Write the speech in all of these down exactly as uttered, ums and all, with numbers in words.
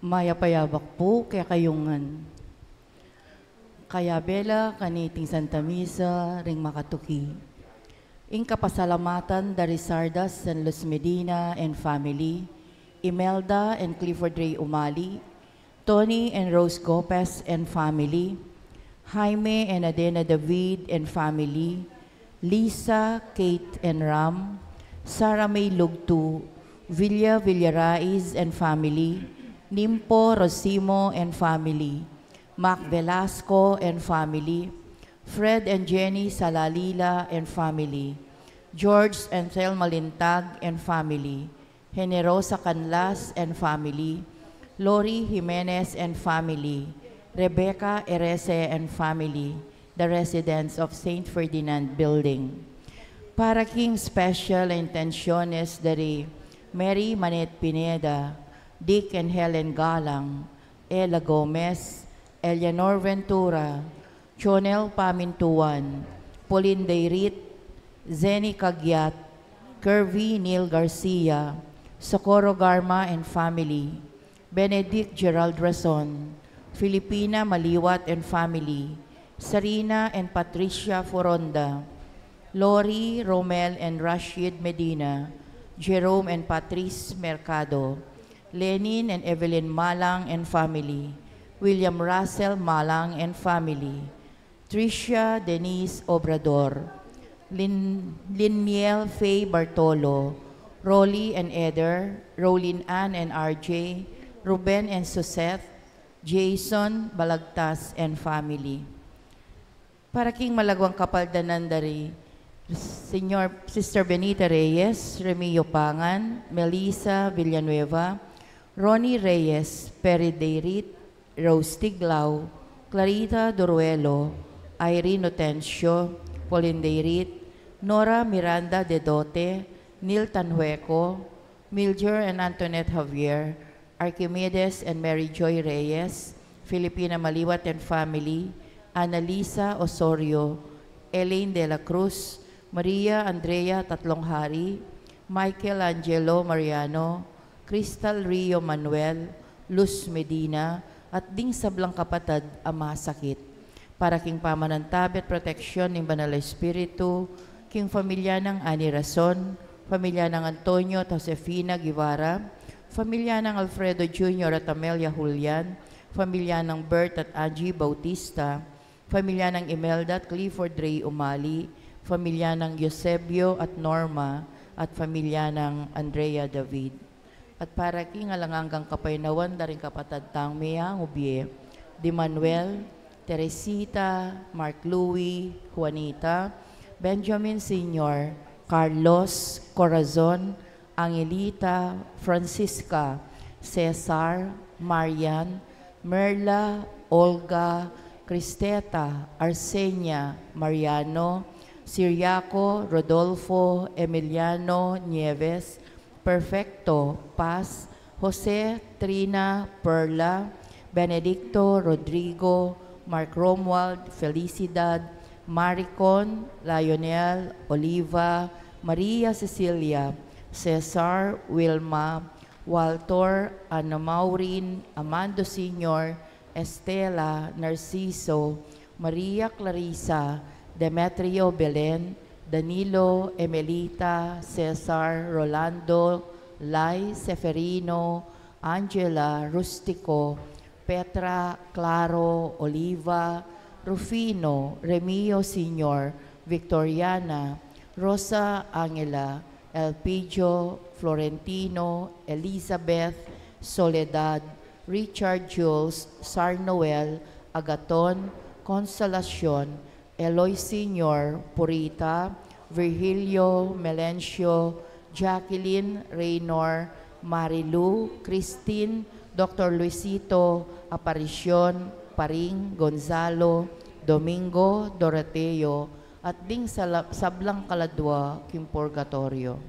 Mayap a yabak pu kekayu ngan. Kayabe la kaniting Santa Misa ring makatuki. Ing kapasalamatan da Rizarda San Luz Medina and family, Imelda and Clifford Ray Umali, Tony and Rose Gopez and family, Jaime and Adena David and family, Lisa, Kate and Ram, Sarah May Lugtu, Villa Villaraiz and family, Nimpo Rosimo and family, Mac Velasco and family, Fred and Jenny Salalila and family, George and Thelma Lintag and family, Generosa Canlas and family, Lori Jimenez and family, Rebecca Erese and family, the residents of Saint Ferdinand Building. Para king special intenciones dari Mary Manette Pineda, Dick and Helen Galang, Ella Gomez, Eleanor Ventura, Chonel Pamintuan, Pauline Dayrit, Zenny Cagiat, Curvy Neil Garcia, Socorro Garma and family, Benedict Gerald Rason, Filipina Maliwat and family, Sarina and Patricia Foronda, Lori, Romel and Rashid Medina, Jerome and Patrice Mercado, Lenin and Evelyn Malang and family, William Russell Malang and family, Tricia Denise Obrador, Lin-, Liniel Faye Bartolo, Rolly and Eder, Rolin Ann and R J, Ruben and Suzette, Jason Balagtas and family. Para king malaguang kapaldanan dari Señor, Sister Benita Reyes, Remio Pangan, Melissa Villanueva, Ronnie Reyes, Perry Dayrit, Rose Tiglao, Clarita Duruelo, Irene Notencio, Pauline Dayrit, Nora Miranda Dedote, Neil Tanhueco, Mildred and Antoinette Javier, Archimedes and Mary Joy Reyes, Filipina Maliwat and family, Annalisa Osorio, Elaine de la Cruz, Maria Andrea Tatlong Hari, Michael Angelo Mariano, Crystal Rio Manuel, Luz Medina, at ding sablang kapatad a masakit. Para king pamanantabe at proteksyon ning Banal a Espiritu, king pamilya nang Ani Rason, pamilya nang Antonio at Josefina Guevara, pamilya nang Alfredo Junior at Amelia Julian, pamilya nang Bert at Angie Bautista, pamilya nang Imelda at Clifford Ray Umali, pamilya nang Eusebio at Norma, at pamilya nang Andrea David. At para king alang anggang kapaynawan da ring kapatad tang meangu bie, di Manuel, Teresita, Mark Louis, Juanita, Benjamin Senior, Carlos, Corazon, Angelita, Francisca, Cesar, Marian, Merla, Olga, Cristeta, Arsenia, Mariano, Siriaco, Rodolfo, Emiliano, Nieves, Perfecto, Paz, Jose, Trina, Perla, Benedicto, Rodrigo, Mark Romuald, Felicidad, Maricon, Lionel, Oliva, Maria Cecilia, Cesar, Wilma, Walter, Ana Maureen, Amando Senior, Estela, Narciso, Maria Clarissa, Demetrio Belen, Danilo, Emelita, Cesar, Rolando, Lai, Seferino, Angela, Rustico, Petra, Claro, Oliva, Rufino, Remio Senior, Victoriana, Rosa, Angela, Elpidio, Florentino, Elizabeth, Soledad, Richard, Jules, Sarnoel, Agaton, Consolacion, Eloy Senior, Purita, Virgilio, Melencio, Jacqueline, Reynor, Marilu, Christine, Doctor Luisito, Aparicion, Paring, Gonzalo, Domingo, Doroteo, at ding sala-, sablang kaladua king purgatorio.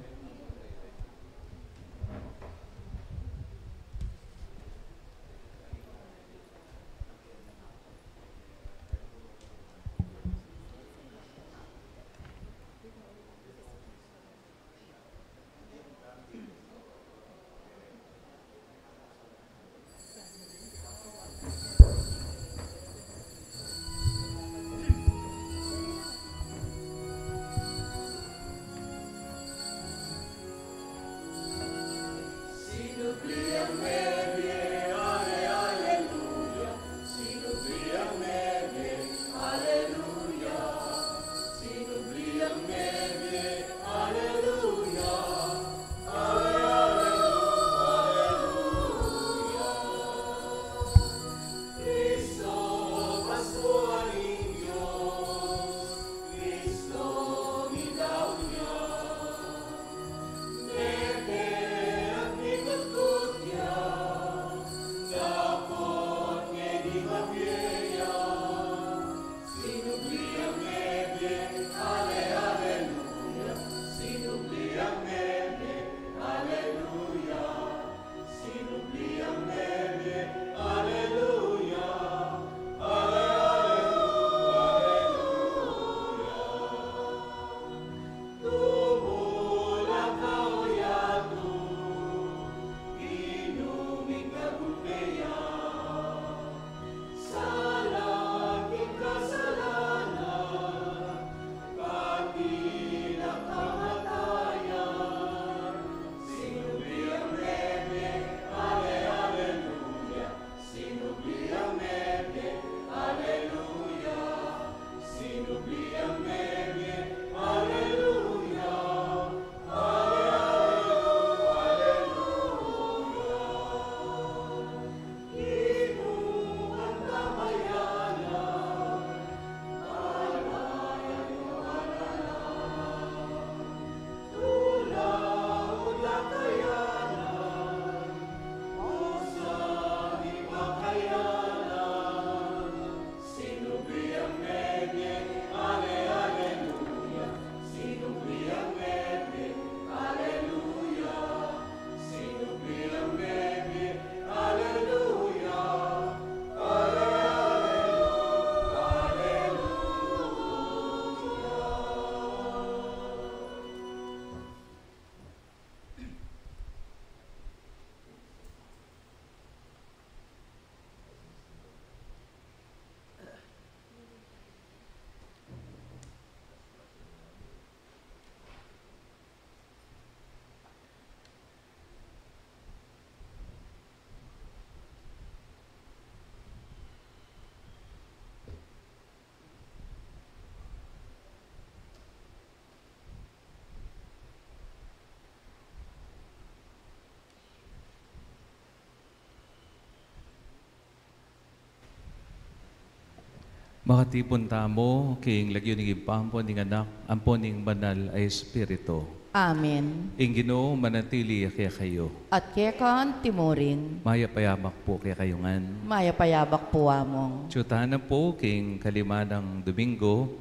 Makatipun tamu king lagyu ning Ibpa, ampo ning Anak, ampo ning Banal a Espiritu. Amen. Ing Ginu manatili ya kekayu. At keka antimurin. Mayap a yabak pu kekayu ngan. Mayap a yabak pu, Among. Atyu tana pu king kalima nang Domingo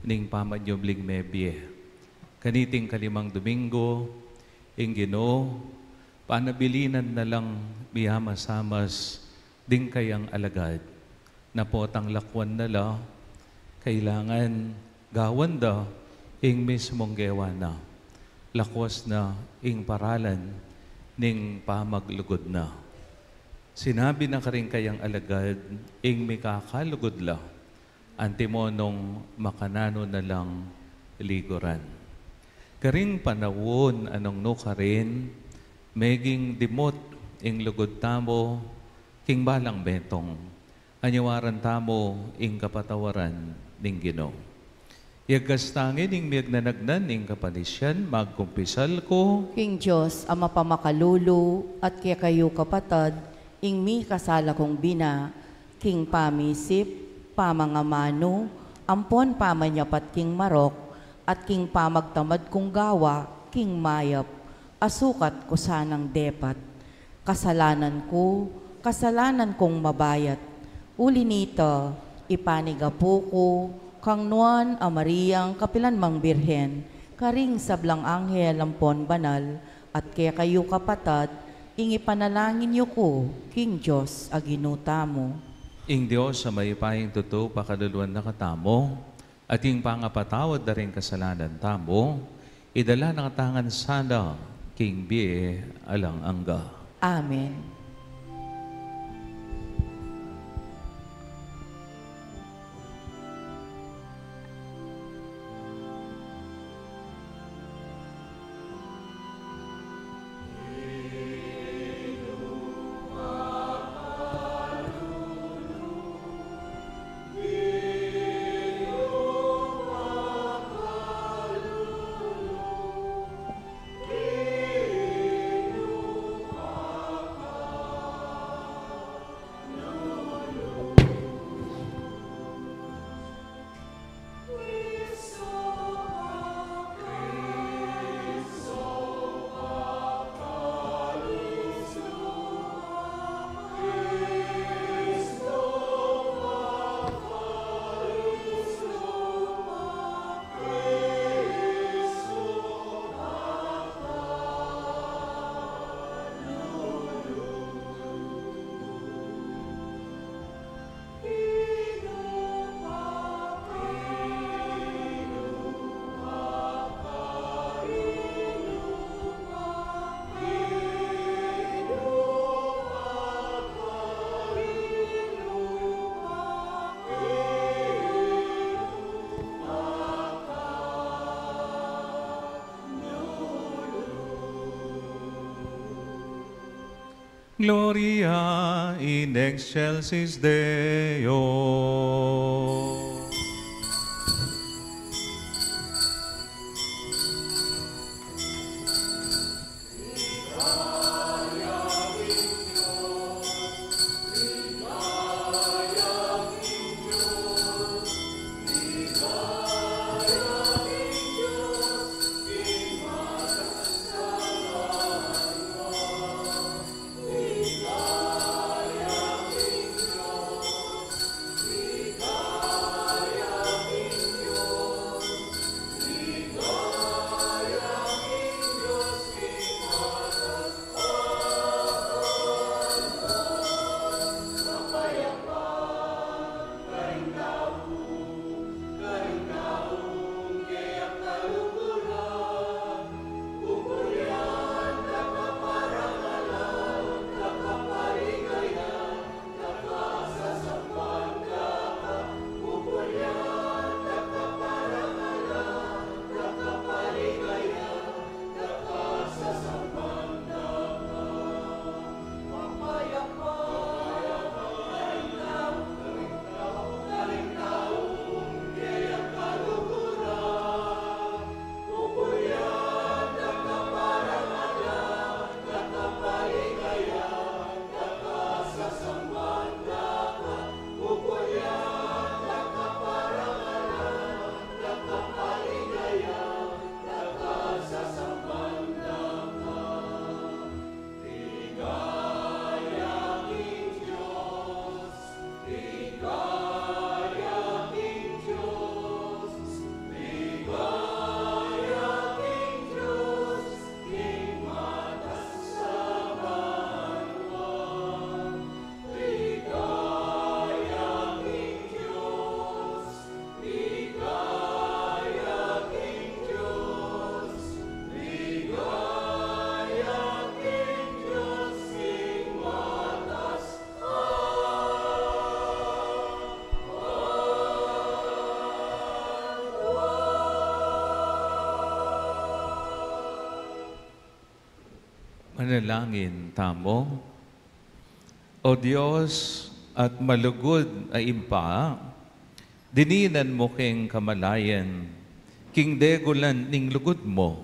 ning pamanyubling mebie. Kaniting kalimang Domingo, ing Ginu panabilinan na lang miamasamas ding kayang alagad. Na potang lakwan na la, kailangan gawan da ing mismung gewa na. Lakwas na ing paralan ning pamaglugud na. Sinabi na karing kayang alagad ing mikakalugud la, Antimo nung makananu na lang liguran. Karing panaun a nung nukarin, meging dimut ing lugud tamu king balang metung, anyawaran tamu ing kapatawaran ning Ginu. Yagkas tangin ing miyagnanagnan ning kapadisian, magkumpisal ku king Dios a mapamakalulu, at kekayu kapatad, ing mikasala kung bina, king pamisip, pamangamanu, ampon pamanyapat king marok, at king pamagtamad kung gawa king mayap, a sukat ku sanang depat. Kasalanan ku, kasalanan kung mabayat. Uli nita, ipanigapu ku kang Nuan a Mariang kapilan mang Birhen, karing sablang anghel ampon banal, at kekayu kapatad, ing ipanalangin yu ku king Dios a Ginu tamu. Ing Dios a mayupayang tutu pakaluluan na katamu, at ing pangapatawad da ring kasalanan tamu, idala na katamu ngan sana king bie alang angga. Amen. Gloria in excelsis Deo. Manalangin tamu. O Dios at malugud a Ibpa, dininan mu keng kamalayan king degulan ning lugud mu,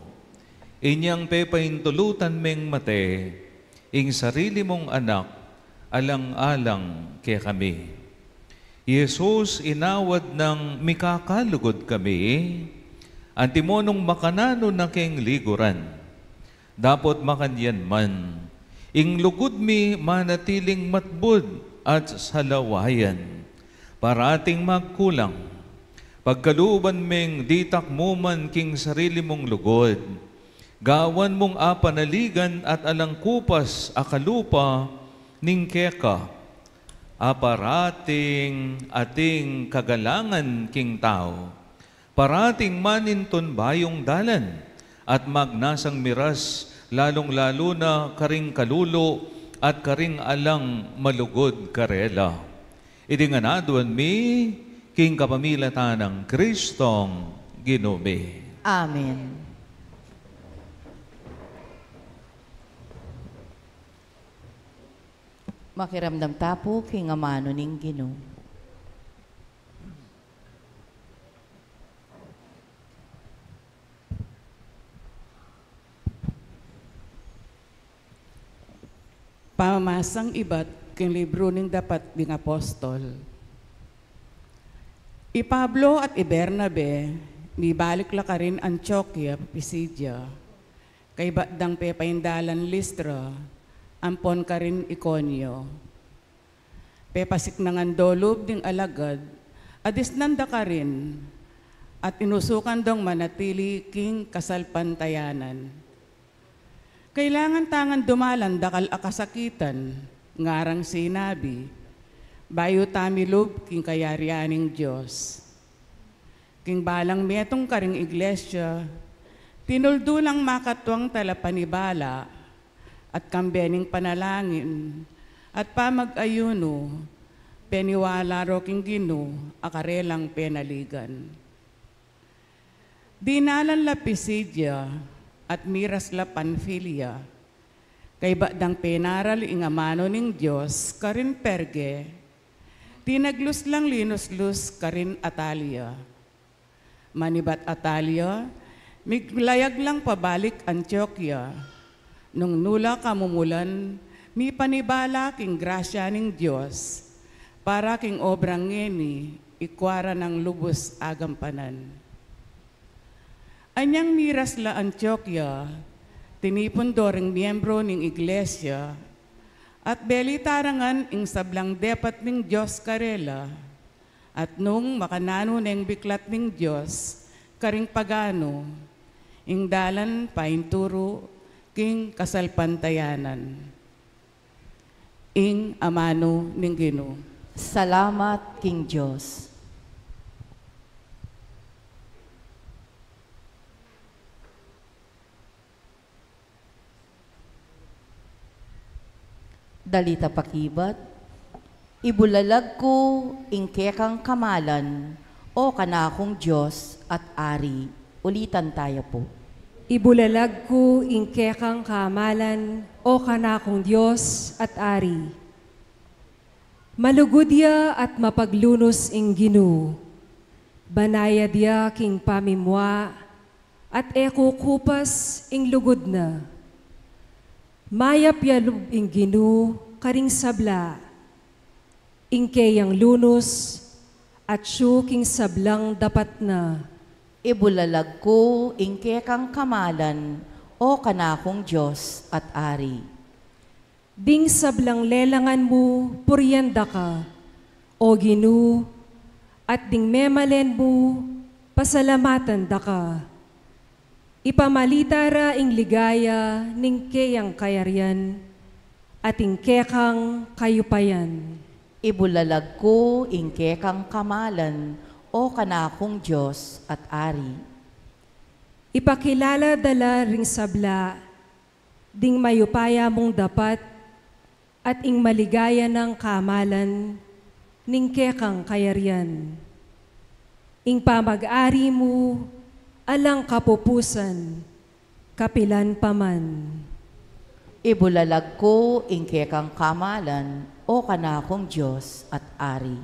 inyang pepaintulutan meng mate ing sarili mung anak alang-alang kekami. Jesus, inawad nang mikakalugud kami, antimo nung makananu na keng liguran. Dapot makanyan man, ing lugud mi manatiling matbud at salawayan, parating magkulang. Pagkaluban meng ditak mu man king sarili mung lugud, gawan mung apanaligan at alang kupas a kalupa ning keka, a parating ating kagalangan king tau, parating manintun bayung dalan, at magnasang miras, lalung-lalu na karing kalulu at karing alang malugud karela. Iti ngan aduan mi king kapamilatan nang Kristong Ginu mi. Amen. Makiramdam ta pu king amanu ning Ginu. Pamamasang ibat king libru ning Dapat ding Apostol. I Pablo at i Bernabe, mibalik la karin Antiokia, Pisidia, kaybat dang pepaindalan Listra, ampon karin Iconio. Pepasiknangan do lub ding alagad, adisnan da karin, at inusukan dong manatili king kasalpantayanan. Kailangan ta ngan dumalan dakal a kasakitan, ngarang sinabi, bayu ta milub king kayarian ning Dios. King balang metung karing iglesia, tinuldu lang makatuang talapanibala, at kambe ning panalangin at pamag-ayunu, peniwala ro king Ginu a karelang penaligan. Dinalan la Pisidia at miras la Panfilia, kaybat dang penaral ing amanu ning Dios karin Perge, tinaglus lang linuslus karin Atalia. Manibat Atalia, miglayag lang pabalik Antiokia. Nung nu la kamumulan, mipanibala king grasya ning Dios, para king obrang ngeni, ikua ra nang lubus agampanan. Anyang miras la Antiokia, tinipun do ring miembro ning iglesia, at belita ra ngan ing sablang depat ning Dios karela, at nung makananu neng biklat ning Dios karing pagano, ing dalan painturu king kasalpantayanan. Ing amanu ning Ginu. Salamat king Dios. Dalita pakibat. Ibulalag ku ing kekang kamalan, o kanakung Dios at Ari. Ulitan taya pu. Ibulalag ku ing kekang kamalan, o kanakung Dios at Ari. Malugud ya at mapaglunus ing Ginu. Banayad ya king pamimua, at e kukupas ing lugud na. Mayap ya lub ing Ginu karing sabla, ing keyang lunus, atyu king sablang dapat na. Ibulalag ku ing kekang kamalan, o kanakung Dios at Ari. Ding sablang lelangan mu, purian da ka, o Ginu, at ding memalen mu, pasalamatan da ka. Ipamalita ra ing ligaya ning keyang kayarian, at ing kekang kayupayan. Ibulalag ku ing kekang kamalan, o kanakung Dios at Ari. Ipakilala da la ring sabla, ding mayupaya mung dapat, at ing maligaya nang kamalan ning kekang kayarian. Ing pamag-ari mu alang kapupusan, kapilan pa man. Ibulalag ku ing kekang kamalan, O kanakung Dios at Ari.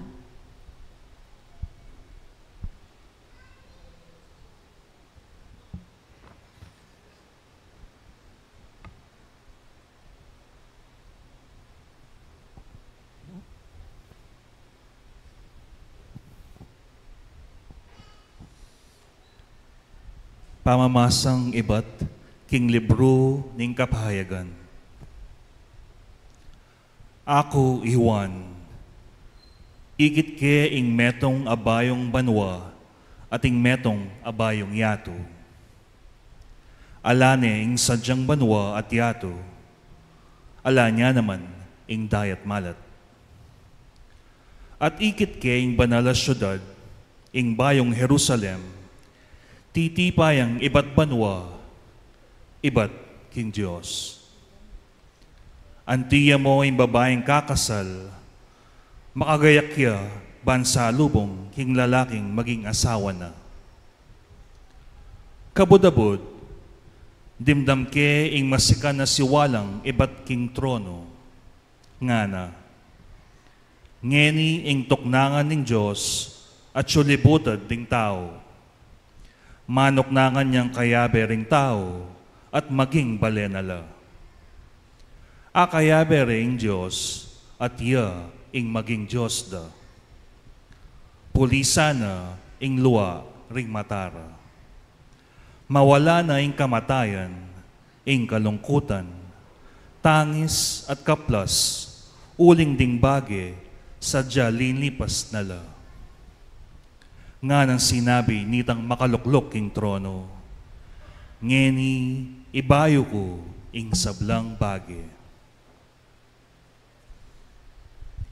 Pamamasang ibat king libru ning kapahayagan. Aku i Juan, ikit ke ing metung a bayung banua at ing metung a bayung yatu. Ala ne ing sadyang banua at yatu, ala ne naman ing dayat malat. At ikit ke ing banal a siudad, ing bayung Jerusalem, titipa yang ibat banua, ibat king Dios. Anti ya mo ing babaing kakasal, makagayak ya ban salubung king lalaking maging asawa na. Kabud-abud, dimdam ke ing masikan a siwalang ibat king trono, ngana: Ngeni ing tuknangan ning Dios atyu libutad ding tau. Manuknangan yang kayabe ring tau at maging bale na la. Akayabe re ing Dios at ya ing maging Dios da. Pulisan na ing lua ring mata ra. Mawala na ing kamatayan, ing kalungkutan, tangis at kaplas, uling ding bage sadya lilipas na la. Nganang sinabi nitang makalukluk king trono: Ngeni ibayu ku ing sablang bage.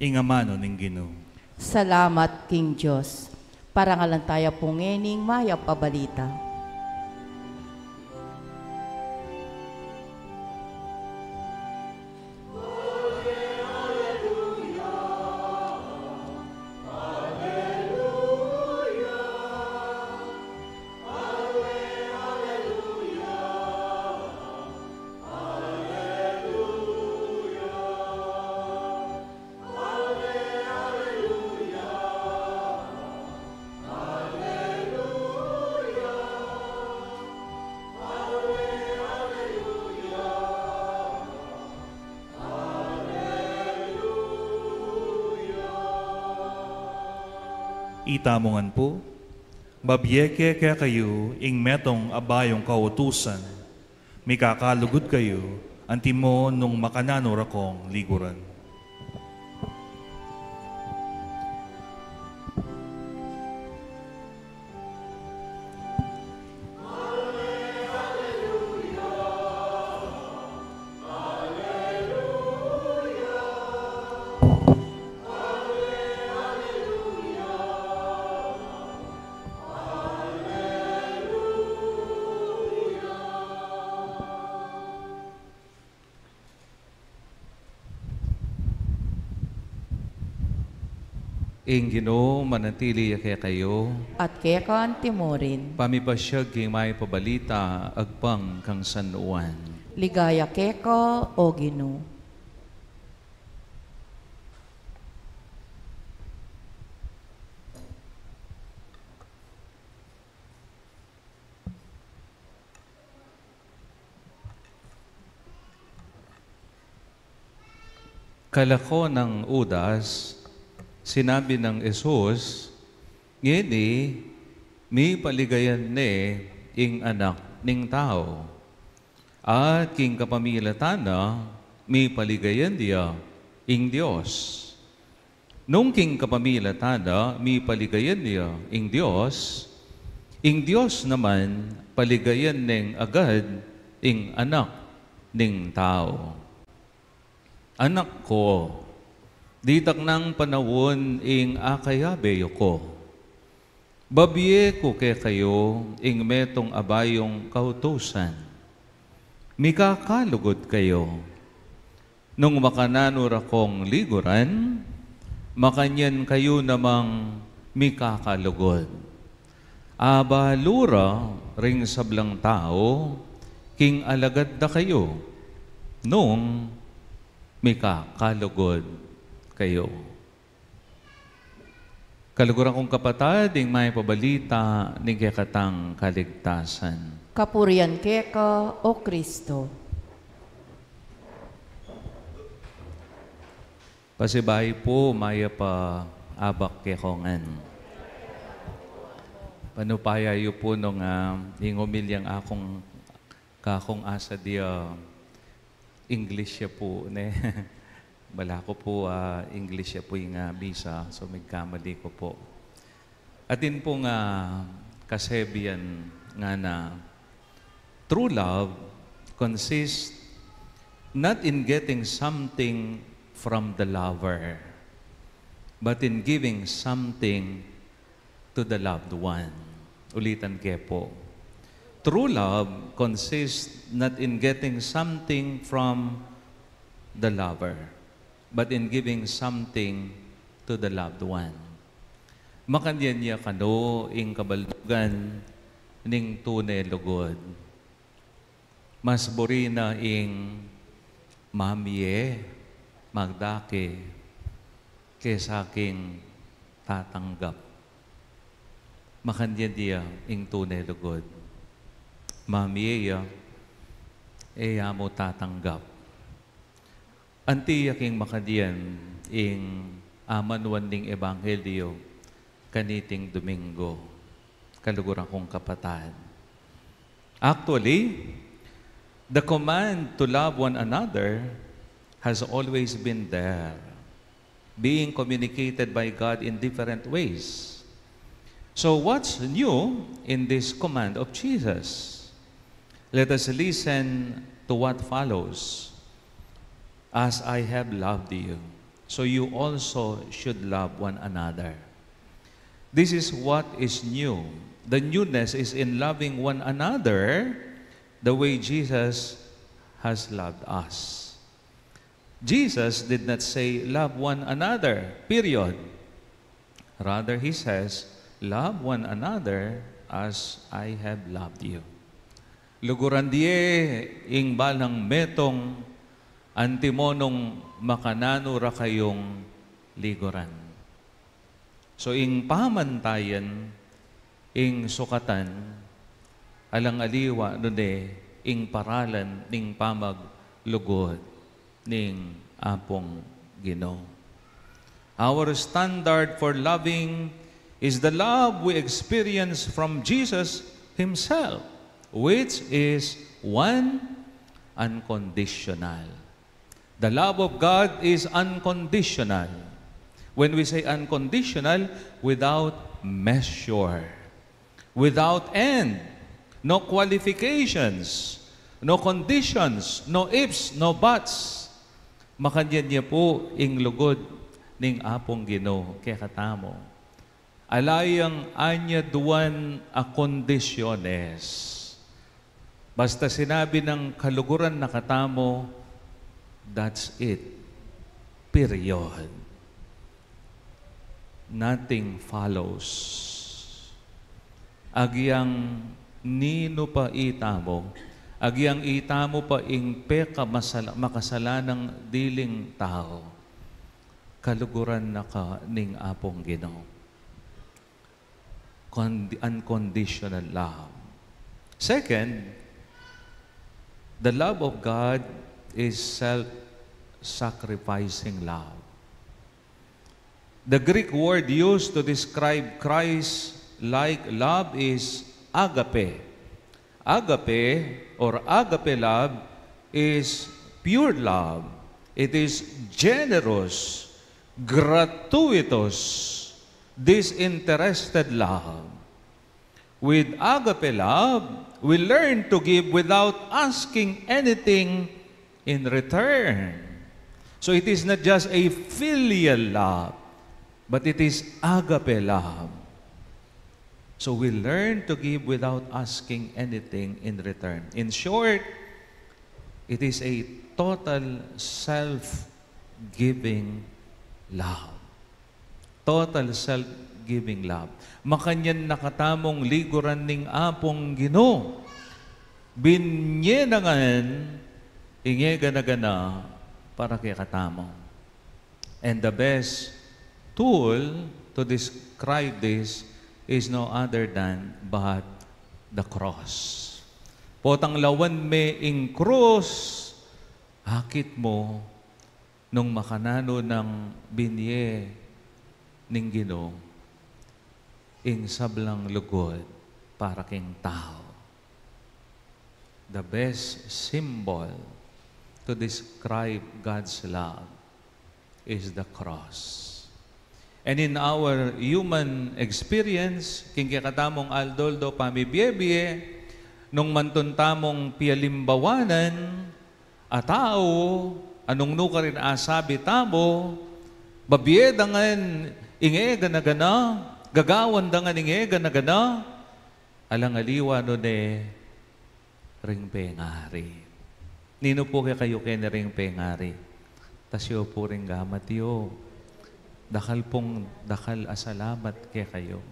Ing amanu ning Ginu. Salamat king Dios. Parangalan taya pu ngening mayap a balita. Itamu ngan pu, babie ke kekayu ing metung a bayung kautusan, mikakalugud kayu, antimo nung makananu ra kong liguran. Ing Ginu manatili ya kekayu. At keka antimurin. Pamipasyag king mayap a balita agpang kang San Juan. Ligaya keka, O Ginu. Kalako nang Judas, sinabi nang Jesus: Ngeni, mipaligayan ne ing Anak ning Tau. At king kapamilatan na, mipaligayan ya ing Dios. Nung king kapamilatan na mipaligayan ya ing Dios, ing Dios naman paligayan neng agad ing Anak ning Tau. Anak ku, ditak nang panaun ing akayabe yu ku. Babie ku kekayu ing metung a bayung kautusan. Mikakalugud kayu. Nung makananu ra kong liguran, makanyan kayu namang mikakalugud. Abalu ra ring sablang tau king alagad da kayu. Nung mikakalugud kayu. Kaluguran kung kapatad, ing mayap a balita ning kekatang kaligtasan. Kapurian keka, O Kristo. Pasibayu pu, mayap a abak kekongan. Panupaya yu pu nung, ah, ing omilyang akung, kakung asa di, ah, English ya pu, ne? Balaku pu, ah, English ya pu ing, ah, misa, so migkamali ku pu. Atin pung, ah, kasebian ngana, true love consists not in getting something from the lover, but in giving something to the loved one. Ulitan ke pu. True love consists not in getting something from the lover, but in giving something to the loved one. Makanyan ya kanu ing kabaldugan ning tune lugud. Mas buri na ing mamie, magdake, kesa king tatanggap. Makanyan ya ing tune lugud. Mamie ya, e ya mu tatanggap. Anti ya king makanyan ing amanuan ning ebanghelyo kaniting Domingo, kaluguran kung kapatad. Actually, the command to love one another has always been there, being communicated by God in different ways. So, what's new in this command of Jesus? Let us listen to what follows. "As I have loved you, so you also should love one another." This is what is new. The newness is in loving one another the way Jesus has loved us. Jesus did not say, "Love one another, period." Rather, he says, "Love one another as I have loved you." Luguran die ing balang metung, antimonung makananu ra kayung liguran. So, ing pamantayan, ing sukatan, alang aliwa nune ing paralan ning pamaglugud ning Apung Ginu. Our standard for loving is the love we experience from Jesus himself, which is one, unconditional. The love of God is unconditional. When we say unconditional, without measure, without end, no qualifications, no conditions, no ifs, no buts. Makanyan ya pu ing lugud ning Apung Ginu kekatamu. Ala yang anyaduan a kondisyones. Basta sinabi nang kaluguran na katamu, that's it. Period. Nothing follows. Agyang ninu pa itamu, agyang itamu pa ing pekamasala-, makasalanang diling tau, kaluguran na ka ning Apung Ginu. Con-, unconditional love. Second, the love of God is self-sacrificing love. The Greek word used to describe Christ-like love is agape. Agape or agape love is pure love. It is generous, gratuitous, disinterested love. With agape love, we learn to give without asking anything in return. So it is not just a filial love, but it is agape love. So we learn to give without asking anything in return. In short, it is a total self-giving love. Total self-giving love. Makanyan na katamung liguran ning Apung Ginu. Binye na ngan Inge gana-gana para kekatamu. And the best tool to describe this is no other than but the cross. Potang lawan me ing krus, akit mu nung makananu nang binie ning Ginu ing sablang lugud para king tau. The best symbol to describe God's love is the cross. And in our human experience, king kekatamung aldo-aldo pamibie-bie, nung mantun tamung pialimbawanan a tau, anung nukarin asabi tamu, babie da ngan ing e gana-gana, gagawan da ngan ing e gana-gana, alang aliwa no ne ring pengari. Ninu pu kekayu keni ring pengari? Tasyu pu ring gamat yu. Dakal pung dakal a salamat kekayu.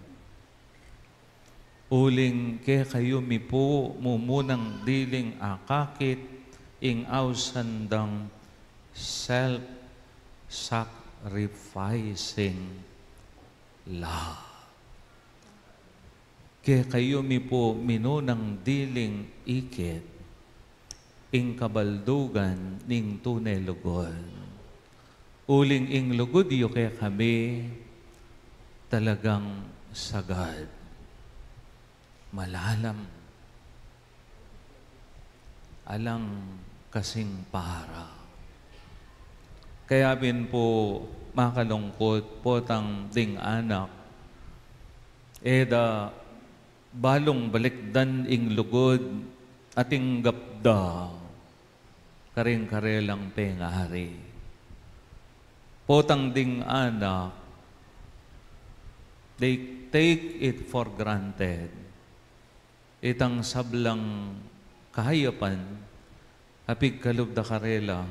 Uling kekayu mi pu mumunang diling akakit ing ausan dang self-sacrificing love. Kekayu mi pu minunang diling ikit ing kabaldugan ning tune lugud. Uling ing lugud yu kekami talagang sagad, malalam, alang kasing para. Kaya pin pu makalungkut, potang ding anak, e da balung balikdan ing lugud a tinggap da karing karelang pengari. Potang ding anak, they take it for granted itang sablang kayapan a pigkalub da karela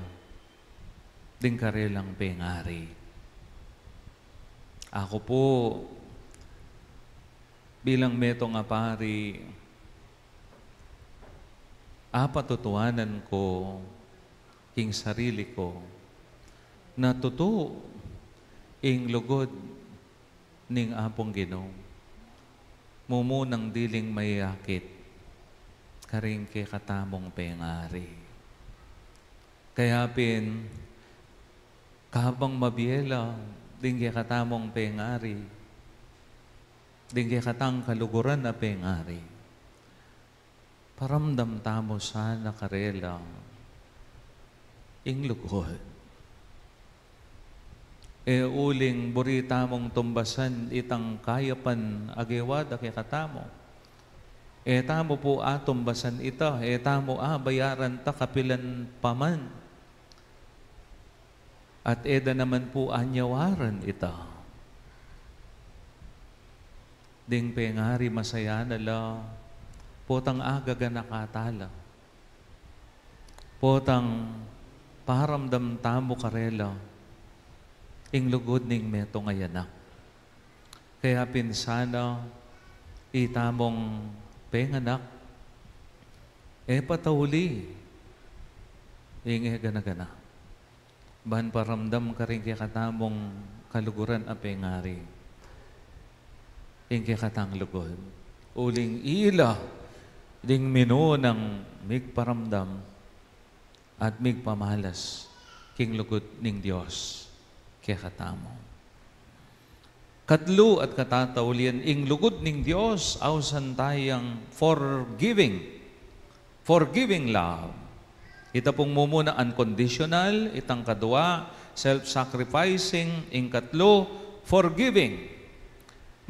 ding karelang pengari. Aku pu, bilang metung a pari, apatutuanan ku king sarili ku na tutu ing lugud ning Apung Ginu mumunang diling mayakit karing kekatamung pengari. Kaya pin, kabang mabie la ding kekatamung pengari, ding kekatang kaluguran a pengari, paramdam tamu sana karela ing lugud. E uling buri tamung tumbasan itang kayapan a gewa da kekatamu. E tamu pu atumbasan ita, e tamu abayaran ta kapilan pa man. At e da naman pu anyawaran ita. Ding pengari masayanan la, potang agaganaka ta la. Potang paramdam tamu karela ing lugud ning metung a anak. Kaya pin sana itamung penganak, e patauli ing e gana-gana ban paramdam karing kekatamung kaluguran a pengari ing kekatang lugud. Uling ila ding minunang migparamdam at migpamalas king lugud ning Dios kekatamu. Katlu at katataulian, ing lugud ning Dios ausan tayang forgiving. Forgiving love. Ita pung mumuna, unconditional. Itang kadua, self-sacrificing. Ing katlu, forgiving.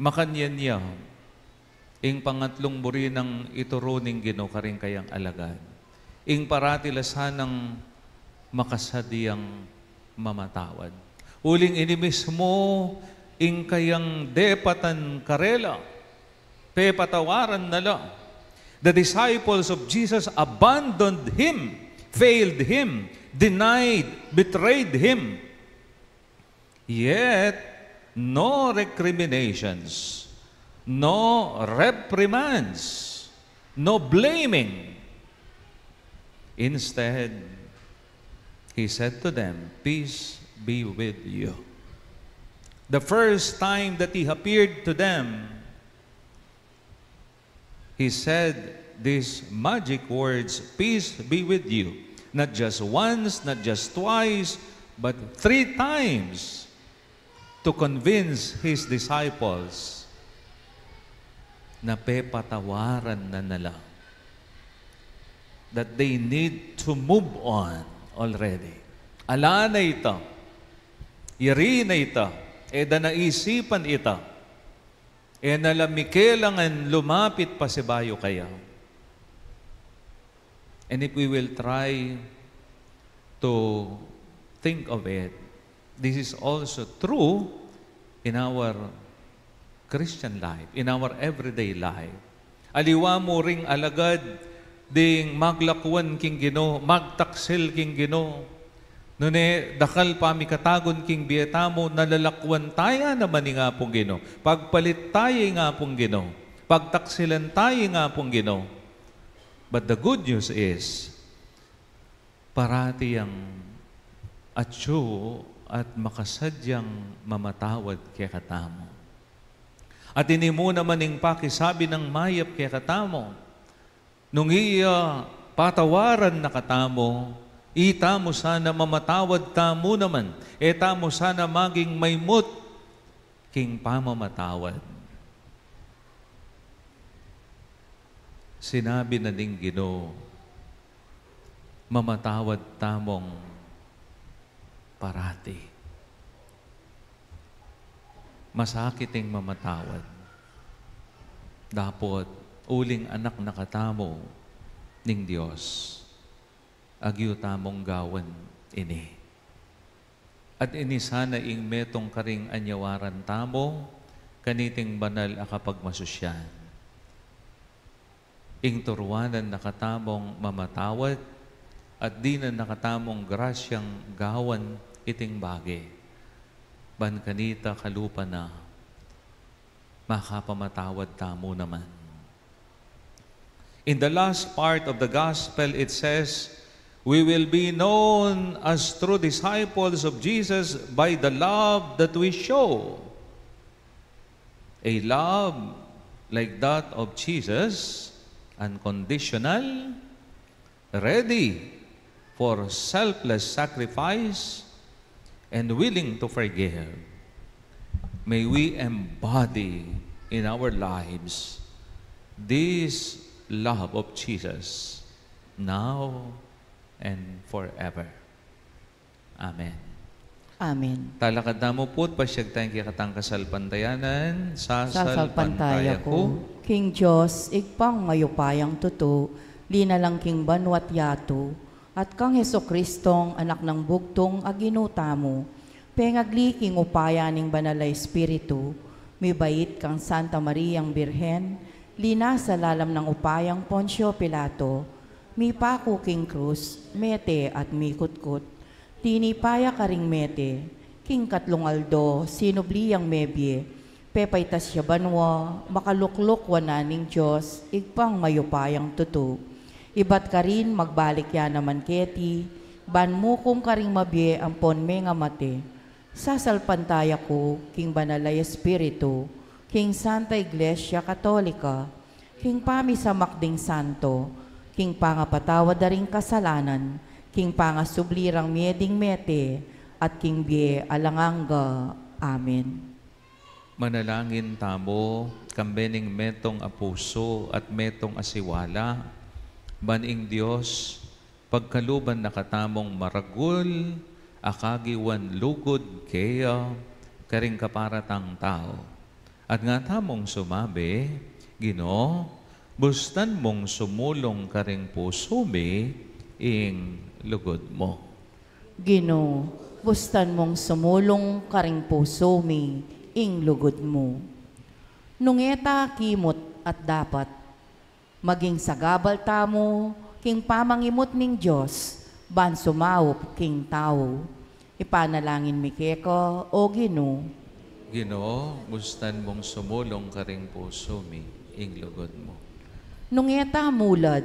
Makanyan ya ing pangatlung buri nang ituru ning Ginu karing kayang alagad. Ing parati la sanang makasadiang mamatawad. Uling ini mismu ing kayang depatan karela, pepatawaran na la. The disciples of Jesus abandoned him, failed him, denied, betrayed him. Yet, no recriminations, no reprimands, no blaming. Instead, He said to them, "Peace be with you." The first time that he appeared to them, he said these magic words, "Peace be with you." Not just once, not just twice, but three times to convince his disciples na pepatawaran na nila, that they need to move on already. Ala na ita, yari na ita, e da na isipan ita, e na la mi kelangan lumapit pa sibayu kaya. And if we will try to think of it, this is also true in our Christian life, in our everyday life. Aliwa mu ring alagad ding maglakwan king Ginu, magtaksil king Ginu. Nune, dakal pa mikatagun king bie tamu, nalalakwan taya naman ing Apung Ginu. Pagpalit taya ing Apung Ginu. Pagtaksilan taya ing Apung Ginu. But the good news is, parati yang atyu at makasadyang mamatawad kekatamu. At ini mu naman ing pakisabi nang mayap kekatamu, nung iya patawaran na katamu, itamu sana mamatawad tamu naman, e tamu sana maging maimut king pamamatawad. Sinabi na ning Ginu, mamatawad tamung parati. Masakit ing mamatawad. Dapot uling anak na katamu ning Dios, agyu tamung gawan ini. At ini sana ing metung karing anyawaran tamu kaniting banal a kapagmasusyan. Ing turuanan na katamung mamatawad at dinan na katamung grasyang gawan iting bage. Ban kanita kalupa na makapamatawad tamu naman. In the last part of the gospel, it says, "We will be known as true disciples of Jesus by the love that we show." A love like that of Jesus, unconditional, ready for selfless sacrifice, and willing to forgive. May we embody in our lives this love of Jesus now and forever. Amen. Amen. Talakad tamu pu't pasyag tayang kekatang kasalpantayanan. Sasalpantaya ku king Dios, Ibpang mayupayang tutu, linalang king banua't yatu, at kang Jesucristong Anak nang bugtung a Ginu tamu, pengagli king upaya ning Banal a Espiritu, mibait kang Santa Mariang Birhen, linasa lalam nang upayang Poncio Pilato, mipaku king krus, mete at mikutkut. Tinipa ya karing mete, king katlung aldo sinubli yang mebie, pepaitas ya banua, makalukluk wanan ning Dios, Ibpang mayupayang tutu. Ibat karin magbalik ya naman keti, ban mukum karing mabie ampon mengamate. Sasalpantaya ku king Banal a Espiritu, king Santa Iglesia Katolika, king pamisamak ding santo, king pangapatawad da ring kasalanan, king pangasubli rang mie ding mete, at king bie alang angga. Amen. Manalangin tamu, kambe ning metung a pusu at metung a siwala, ban ing Dios pagkaluban na katamung maragul a kagiwan lugud keya karing kaparatang tau. At nga tamung sumabi, Ginu, bustan mung sumulung karing pusu mi ing lugud mu. Ginu, bustan mung sumulung karing pusu mi ing lugud mu. Nung e ta kimut at dapat, maging sagabal tamu king pamangimut ning Dios, ban sumaup king tau. Ipanalangin mi keka, O Ginu. Ginu, bustan mung sumulung karing pusu mi ing lugud mu. Nung e ta mulad,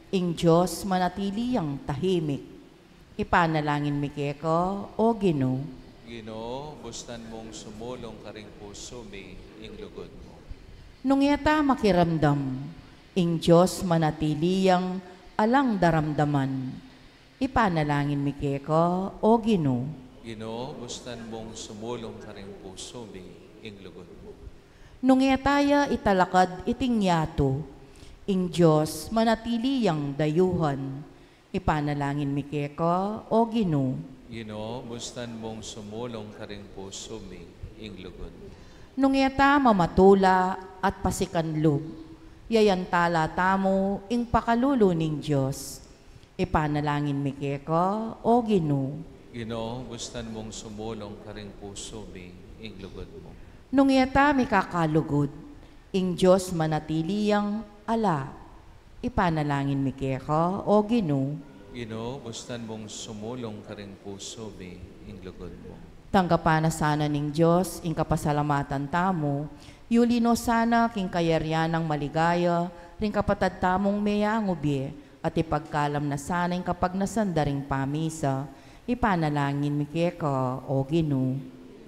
ing Dios manatili yang tahimik. Ipanalangin mi keka, O Ginu. Ginu, bustan mung sumulung karing pusu mi ing lugud mu. Nung e ta makiramdam, ing Dios manatili yang alang daramdaman. Ipanalangin mi keka, O Ginu. Ginu, bustan mung sumulung karing pusu mi ing lugud mu. Nung e ta ya italakad iting yatu, ing Dios manatili yang dayuhan. Ipanalangin mi keka, O Ginu. Ginu, bustan mung sumulung karing pusu mi ing lugud mu. Nung e ta mamatula at pasikan lub, yayantala tamu ing pakalulu ning Dios. Ipanalangin mi keka, O Ginu. Ginu, bustan mung sumulung karing pusu mi ing lugud mu. Nung e ta mikakalugud, ing Dios manatili yang ala. Ipanalangin mi keka, O Ginu. Ginu, bustan mung sumulung karing pusu mi ing lugud mu. Tanggapan na sana ning Dios ing kapasalamatan tamu, yuli no sana king kayarian nang maligaya ring kapatad tamung meyangu bie, at ipagkalam na sana ing kapagnasan da ring pamisa. Ipanalangin mi keka, O Ginu.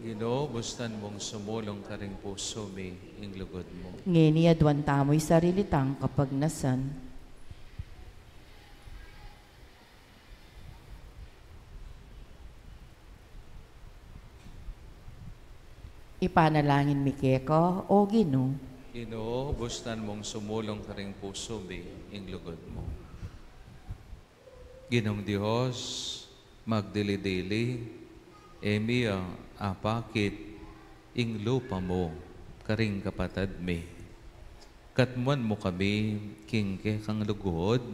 Ginu, bustan mung sumulung karing pusu mi ing lugud mu. Ngeni aduan tamu ing sarili tang kapagnasan. Ipanalangin mi keka, O Ginu. Ginu, bustan mung sumulung karing pusu mi ing lugud mu. Ginung Dios, magdili-dili, e mi ya apakit ing lupa mu karing kapatad mi. Katmuan mu kami king kekang lugud,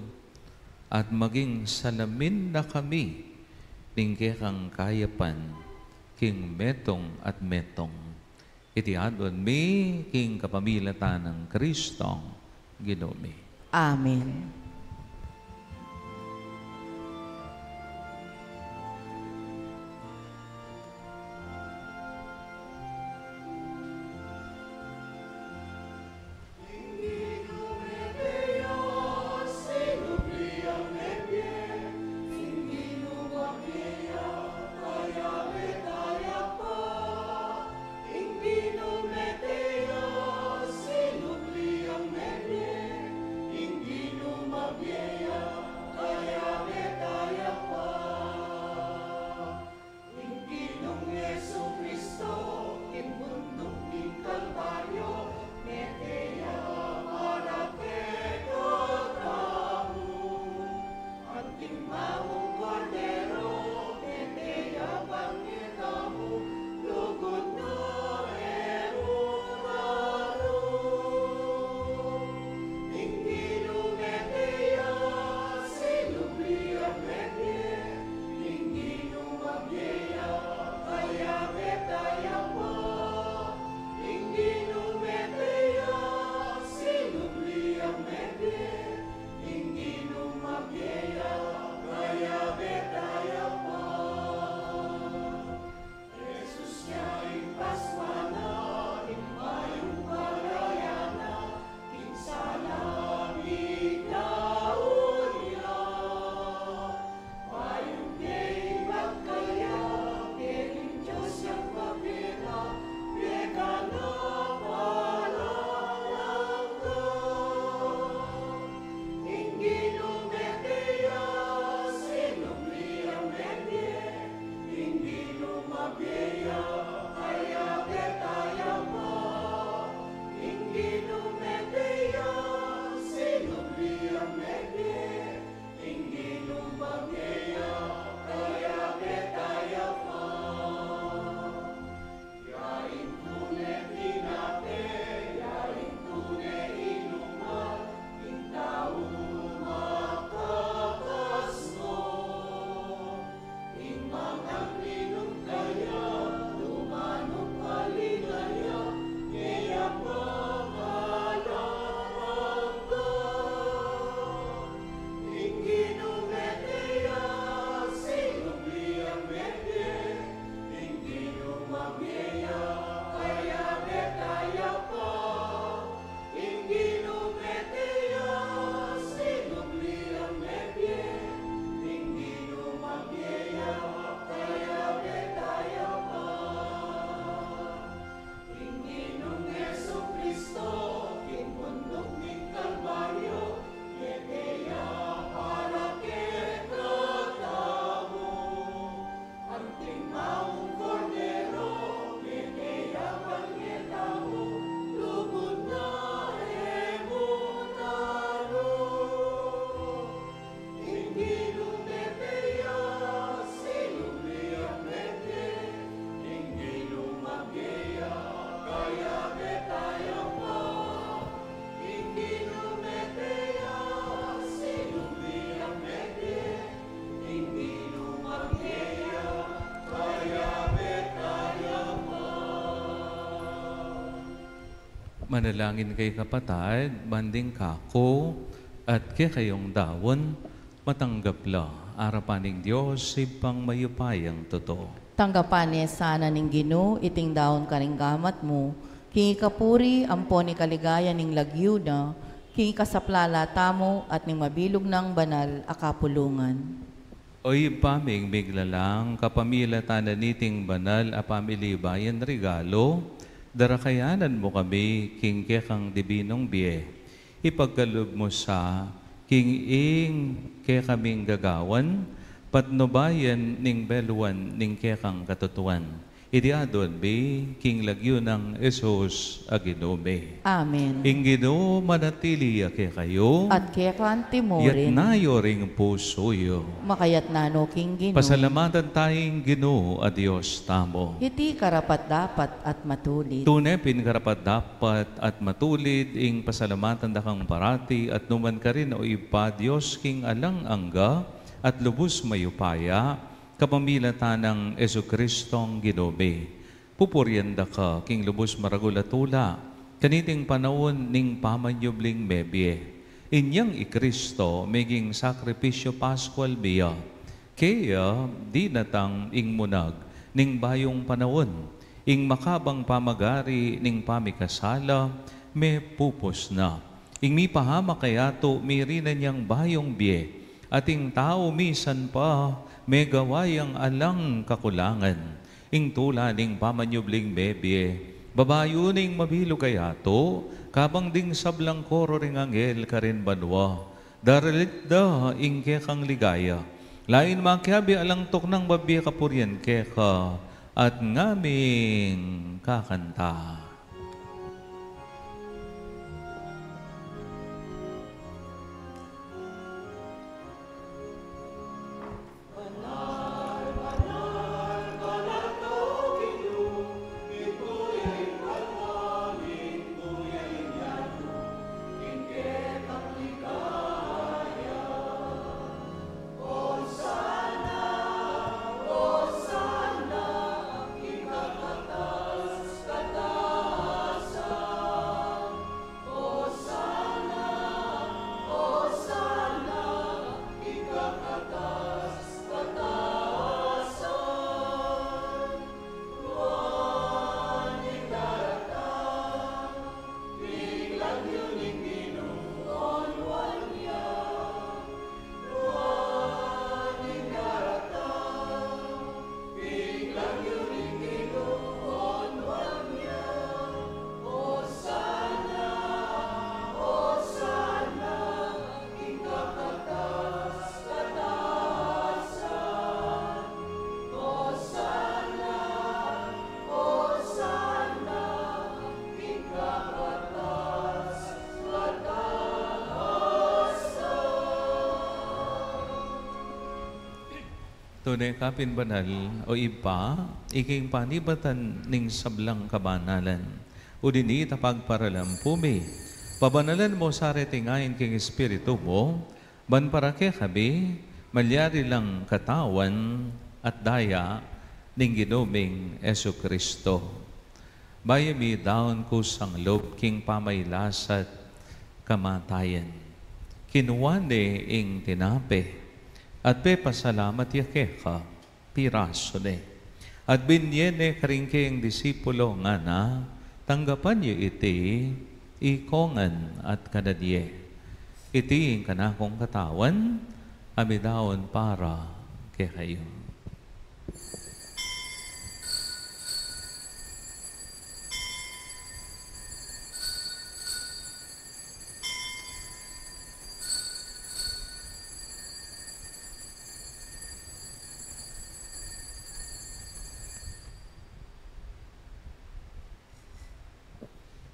at maging salamin na kami ning kekang kayapan king metung at metung. Iti aduan mi king kapamilatan nang Kristong Ginu mi. Amen. Manalangin kayu, kapatad, ban ding kaku at kekayung daun, matanggap la arapan ning Dios Ibpang mayupayang tutu. Tanggapan ne sana ning Ginu iting daun karing gamat mu, king ikapuri ampon ikaligaya ning lagyu na, king ikasaplala tamu at ning mabilug nang banal a kapulungan. O Ibpa ming miglalang, kapamilatan na niting banal a pamilibayan regalu, darakayanan mu kami king kekang dibinung bie. Ipagkalub mu sa king ing kekaming gagawan, patnubayan ning beluan ning kekang katutuan. Iti adwan mi king lagyu nang Jesus a Ginu mi. Amen. Ing Ginu manatili ya kekayu. At keka mu rin. Yatna yu ring pusu yu. Makayatna no king Ginu. Pasalamatan taya ing Ginu a Dios tamu. Iti karapat-dapat at matulid. Tune pin karapat-dapat at matulid ing pasalamatan da kang parati at numan karin, o Ibpa, Dios king alang angga at lubus mayupaya, kapamilatan nang Jesucristong Ginu mi. Pupurian da ka king lubus maragul a tula, kaniting panaun ning pamanyubling mebie. Inyang i Cristo meging sakripisyu Pascual mi ya. Kaya dinatang ing munag ning bayung panaun, ing makabang pamagari ning pamikasala, mepupus na. Ing mipahamak kayatu, mirinan yang bayung bie, at ing tau misan pa, megawa yang alang kakulangan. Ing tula ning pamanyubling mebie, babayu ning mabilug a yatu, kabang ding sablang koro ring anghel karin banua, daralit da ing kekang ligaya. Lain makiabe alang tuknang babie kapurian keka, at ngaming kakanta. Tune ka pin banal, o Ibpa, ika ing panibatan ning sablang kabanalan. Uli nita pagparalampu mi, pabanalan mu sa reting ain king Espiritu mu, ban para kekami, malyari lang katawan at daya ning Ginu ming Jesucristo. Bayu mi daun kusang lub king pamailasa't kamatayan, kinua ne ing tinape, at pepasalamat ya keka, pirasu ne, at binie ne karing kayang disipulo, ngana, tanggapan ye iti, ikongan at kanan ye. Iti ing kanakung katawan, a midaun para kekayu.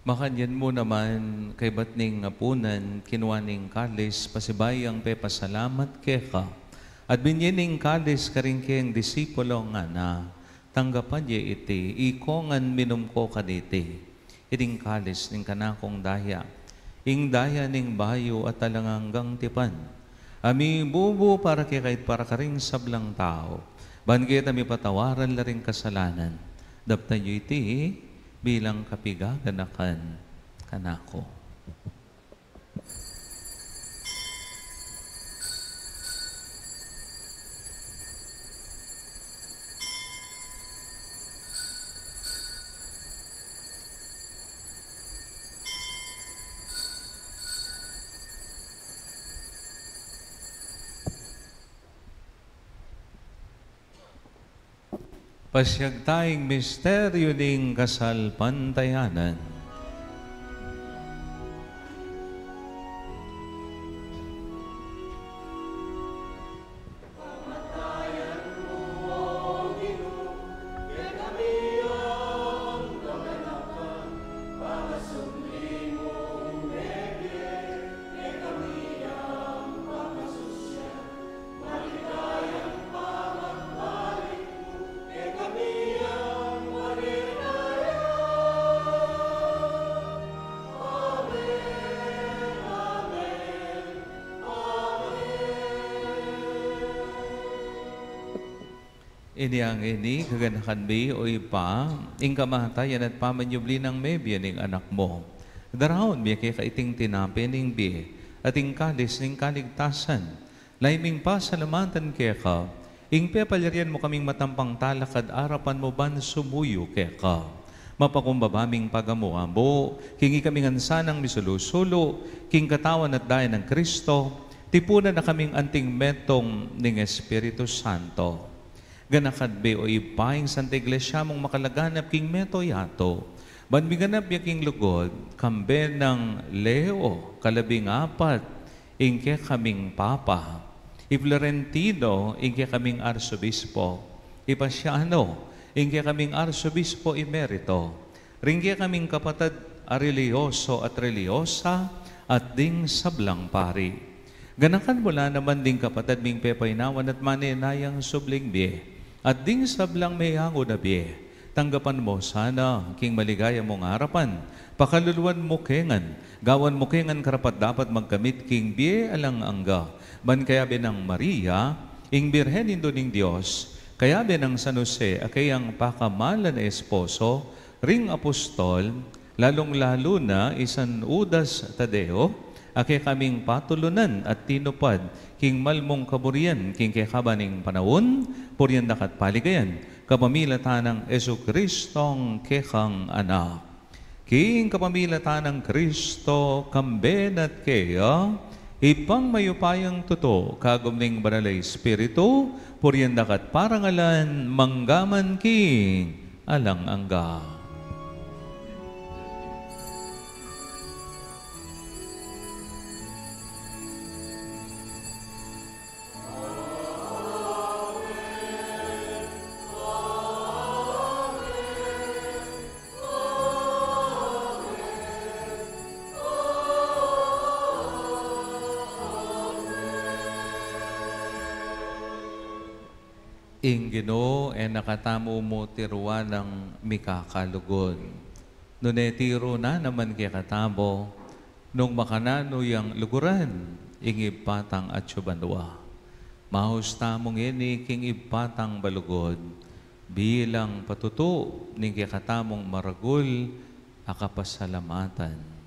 Makanyan mu naman, kaybat ning apunan, kinua ne ing kalis, pasibayu yang pepasalamat keka, at binie ne ing kalis karing kayang disipulo, ngana, tanggapan ye iti, ikongan, minum ko kaniti. Iting kalis ning kanakung daya, ing daya ning bayu at alang anggang tipan, a mibubu para kekayu at para karing sablang tau, ban keta mipatawaran la ring kasalanan. Daptan yu iti bilang kapigaganakan kanaku. Pasiag ta ing misteryu ning kasalpantayanan. Ini ang ini, kaganakan mi, o Ibpa, ing kamatayan at pamanyubli nang mebie ning Anak mu. Daraun mi keka iting tinape ning bie, at ing kalis ning kaligtasan. Lalu ming pasalamatan keka, ing pepalyarian mu kaming matampang talakad arapan mu ban sumuyu keka. Mapakumbaba ming pagamu-amu, king ikami ngan sanang misulu-sulu king katawan at daya nang Kristo, tipunan na kaming anting metung ning Espiritu Santo. Ganakan mi, o Ibpa, ing Santa Iglesia mung makalaganap king mabilug a yatu, ban miganap ya king lugud, kambe nang Leo kalabing apat, ing kekaming Papa, i Florentino, ing kekaming Arsobispo, i Pasiano, ing kekaming Arsobispo Emerito, ring kekaming kapatad a relihiyoso at relihiyosa, at ding sablang pari. Ganakan mu la naman ding kapatad ming pepaynawan at manenayang subling bie, at ding sablang meyangu na bie. Tanggapan mu sana king maligaya mung arapan, pakaluluan mu ke ngan, gawan mu ke ngan karapat-dapat magkamit king bie alang angga, ban kayabe nang Maria, ing Birhen Indu ning Dios, kayabe nang San Jose, a keyang pakamalan a esposo, ring apostol, lalung-lalu na i San Judas Tadeo, a kekaming patulunan at tinupad king mal mung kaburian king kekaban ning panaun, purian daka at paligayan, kapamilatan nang Jesucristong kekang Anak. King kapamilatan nang Kristo, kambe na at keya, Ibpang mayupayang tutu, kagum ning Banal a Espiritu, purian daka at parangalan, mangga man king alang angga. Ing Ginu e na katamu mutiruan nang mikakalugud, nune tiru na naman kekatamu nung makananu yang luguran ing Ibpa tang atsu banua. Maus tamu ngeni king Ibpa tang balugud, bilang patutu ning kekatamung maragul a kapasalamatan.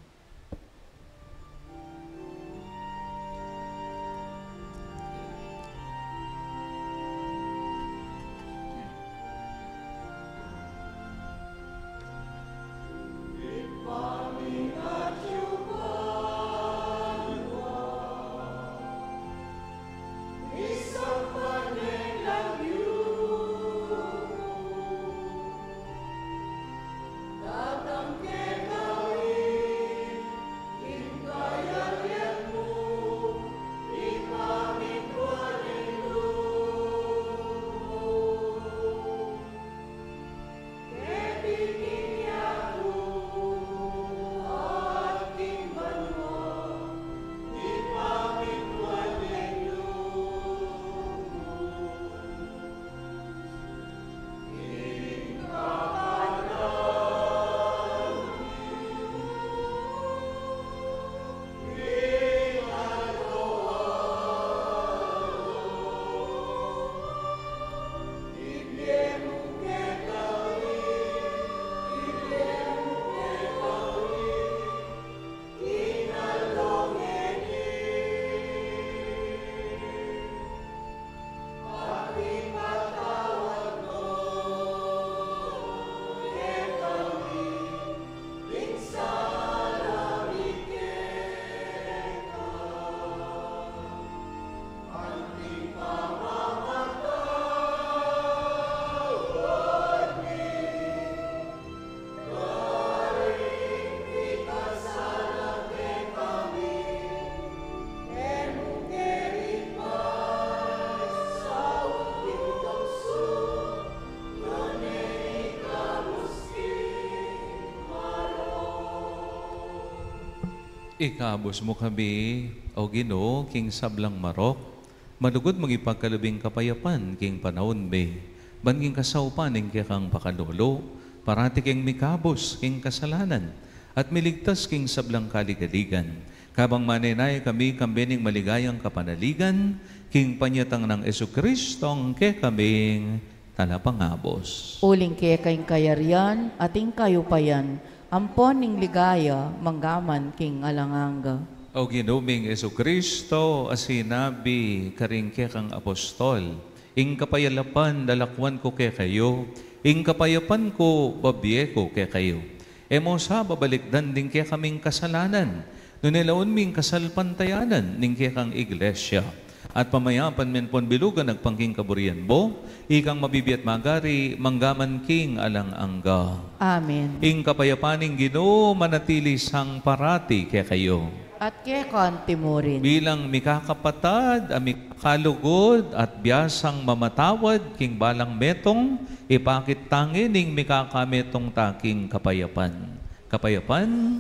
Ikabus mu kami, O Ginu, king sablang marok, malugud mung ipagkalub ing kapayapan king panaun mi, ban king kasaupan ning kekang pakalulu, parati keng mikabus king kasalanan, at miligtas king sablang kaligaligan. Kabang manenaya kami kambe ning maligayang kapanaligan, king panyatang nang Jesucristong kekaming Talapangabus. Uling keka ing kayarian, at ing kayupayan, ampon ing ligaya, manggaman king alang angga. O Ginu ming Jesucristo, a sinabi karing kekang apostol, ing kapayalapan lalakwan ku kekayu, ing kapayapan ku babie ku kekayu. E mu sa babalikdan ding kekaming kasalanan, nune laun ming kasalpantayanan ning kekang Iglesia. At pamayapan me pon bilugan agpang king kaburian mu, ikang mabibie at magari, manggaman king alang angga. Amen. Ing kapayapan ning Ginu manatili sang parati kekayu. At keka anti mu rin. Bilang mikakapatad, a mikakalugud, at biasang mamatawad, king balang metung, ipakit tang ining mikakametung ta king kapayapan. Kapayapan,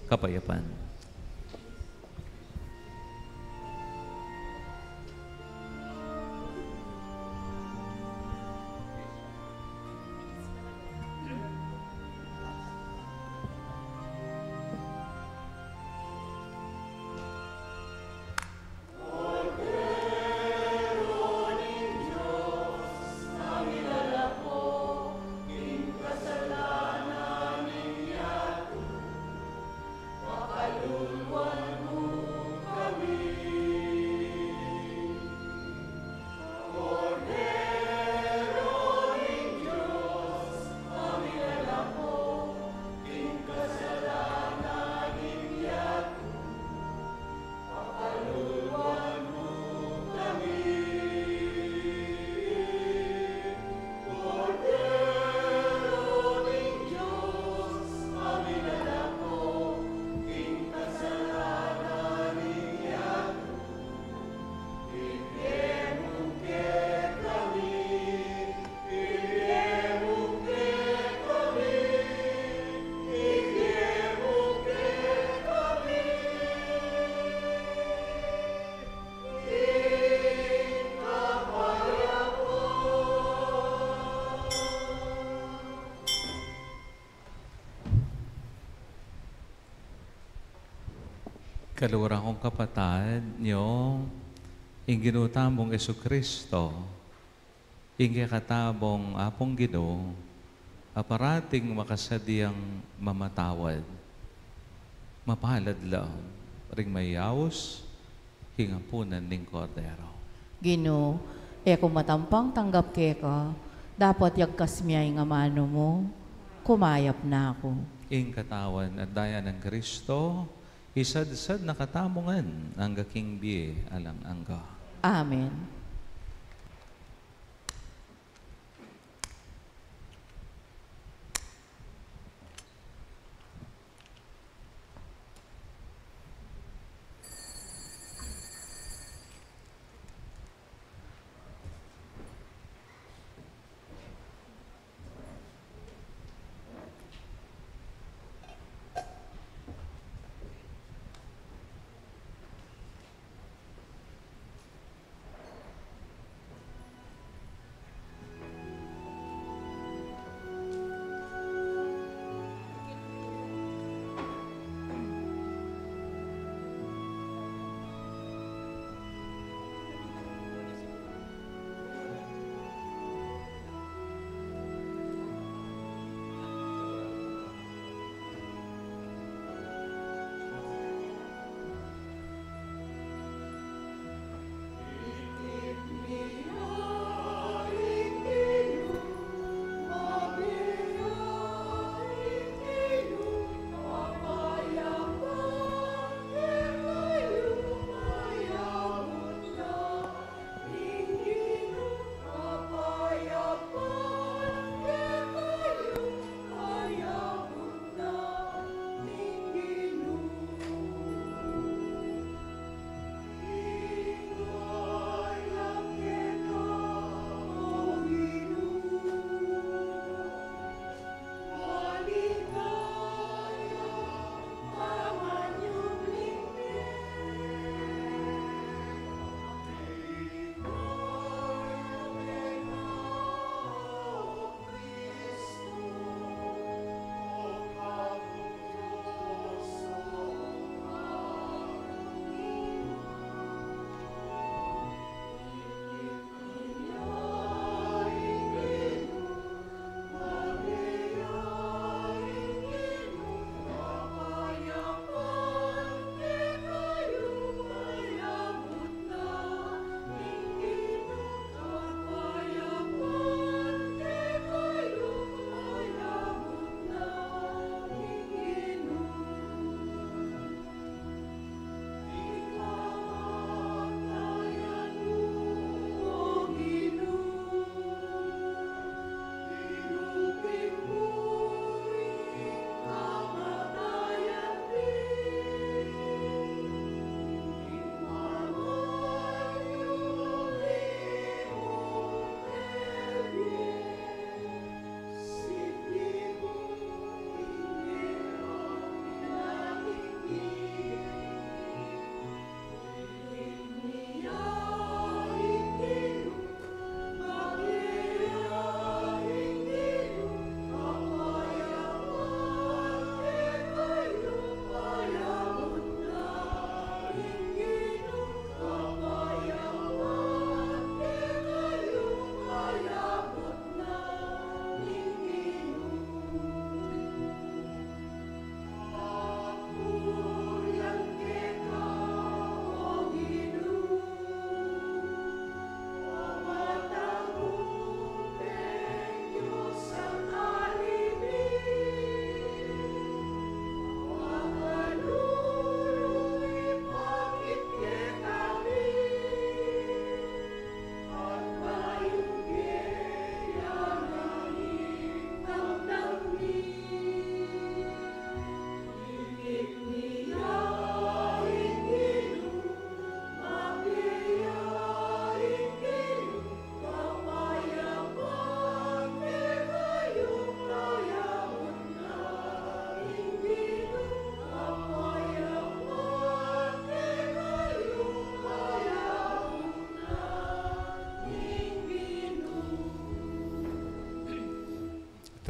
kapayapan. Kaluguran kung kapatad, nyo, ing Ginu tamung Jesucristo, ing kekatamung Apung Ginu, a parating makasadiang mamatawad. Mapalad la ring mayaus king ampunan ning Kordero. Ginu, e ku matampang tanggap keka, dapot yagkas mu ya ing amanu mu, kumayap na ku. Ing katawan at daya nang Kristo, isadsad na katamu ngan angga king bie alang angga. Amen.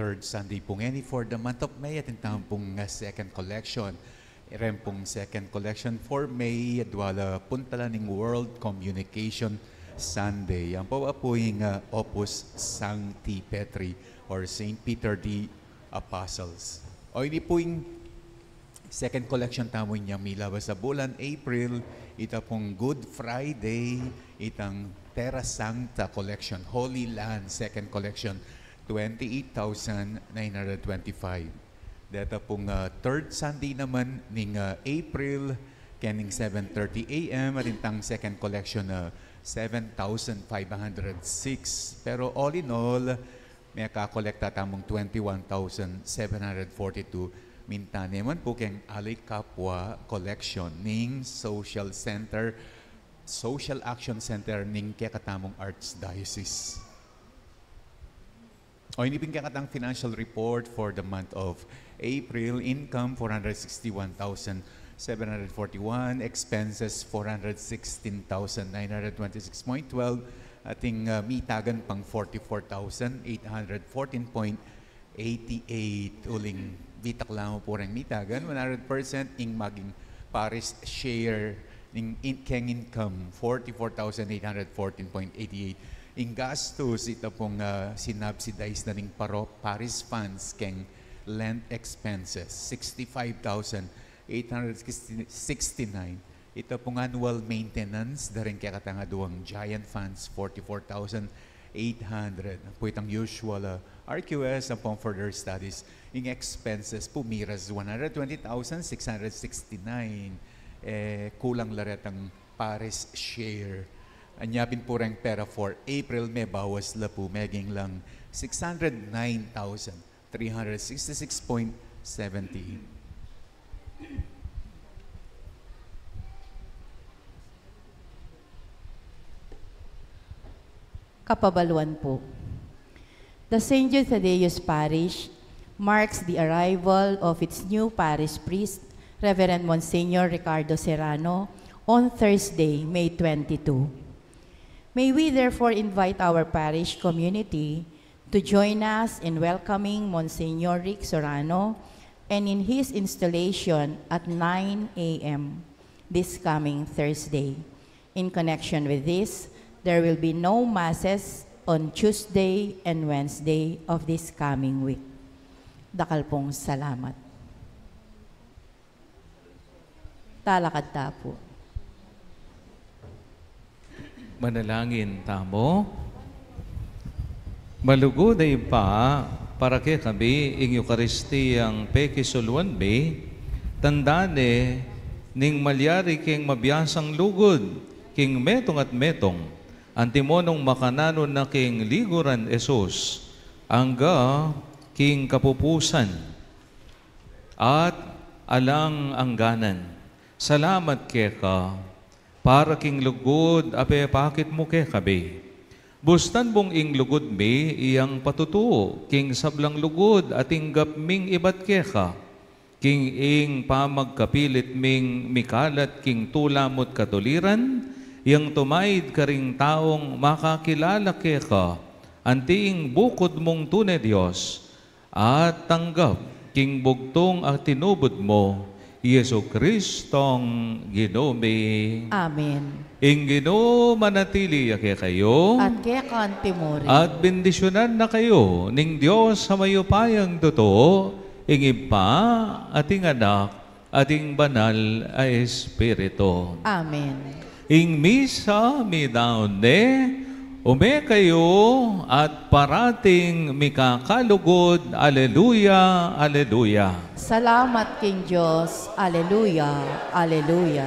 Third Sunday pung eni for the month of May, atin tamu pung, uh, second collection. Ren pung second collection for May, adwa la puntalan ning World Communication Sunday. Yan pu, pu ing, uh, Opus Sancti Petri or Saint Peter the Apostles. O ini pu ing second collection tamu inyang milabas a bulan April, ita pung Good Friday, itang Terra Sancta Collection, Holy Land Second Collection, twenty-eight thousand nine hundred twenty-five. Deta pung, ah, third Sunday naman ning, ah, April, kening seven thirty A M, atin tang second collection na seven thousand five hundred six. Pero all in all, mekakolekta tamung twenty-one thousand seven hundred forty-two. Minta ne man pu keng Aloy Capua collection ning Social Center, Social Action Center ning kekatamung Archdiocese. O ini pin kekatang financial report for the month of April: income, four hundred sixty-one thousand seven hundred forty-one; expenses, four hundred sixteen thousand nine hundred twenty-six point twelve. Ating, ah, mitagan pang forty-four thousand eight hundred fourteen point eighty-eight. Uling bitak la mu pu reng mitagan, one hundred percent ing maging parish share ning in-, keng income, forty-four thousand eight hundred fourteen point eighty-eight. Ing gastus, ita pung, ah, sinubsidize na ning paro-, parish funds keng Lent expenses, sixty-five thousand eight hundred sixty-nine. Ita pung annual maintenance da ring kekatang aduang giant funds, forty-four thousand eight hundred. Pu itang usual, ah, R Q S ampong further studies. Ing expenses pu, miras one hundred twenty thousand six hundred sixty-nine. Eh, kulang la retang parish share. Anya pin pu reng pera for April, mebawas la pu, meging lang six hundred nine thousand three hundred sixty-six point seventy. Kapabaluan pu. The Saint Jude Thaddeus Parish marks the arrival of its new parish priest, Reverend Monsignor Ricardo Serrano, on Thursday, May twenty-two. May we therefore invite our parish community to join us in welcoming Monsignor Rick Serrano and in his installation at nine A M this coming Thursday. In connection with this, there will be no masses on Tuesday and Wednesday of this coming week. Dakal pung salamat. Talakad ta pu. Manalangin tamu. Malugud a Ibpa, para kekami ing Eukaristiyang pekisuluan mi, tanda ne ning malyari keng mabiasang lugud king metung at metung, antimo nung makananu na king liguran Jesus, angga king kapupusan at alang angganan. Salamat keka, para king lugud a pepakit mu kekami. Bustan mung ing lugud mi iyang patutu king sablang lugud a tinggap ming ibat keka, king ing pamagkapilit ming mikalat king tula mu't katuliran, yang tumaid karing taung makakilala keka, anti ing bukud mung tune Dios, at tanggap king bugtung a tinubud mu, i Jesucristong Ginu mi. Amen. Ing Ginu manatili ya kekayu. At keka antimurin. At bendisyunan na kayu ning Dios a mayupayang tutu, ing Ibpa, at ing Anak, at ing Banal a Espiritu. Amen. Ing misa midaun ne, ume kayu at parating mikakalugud. Aleluya, aleluya. Salamat king Dios. Aleluya, aleluya.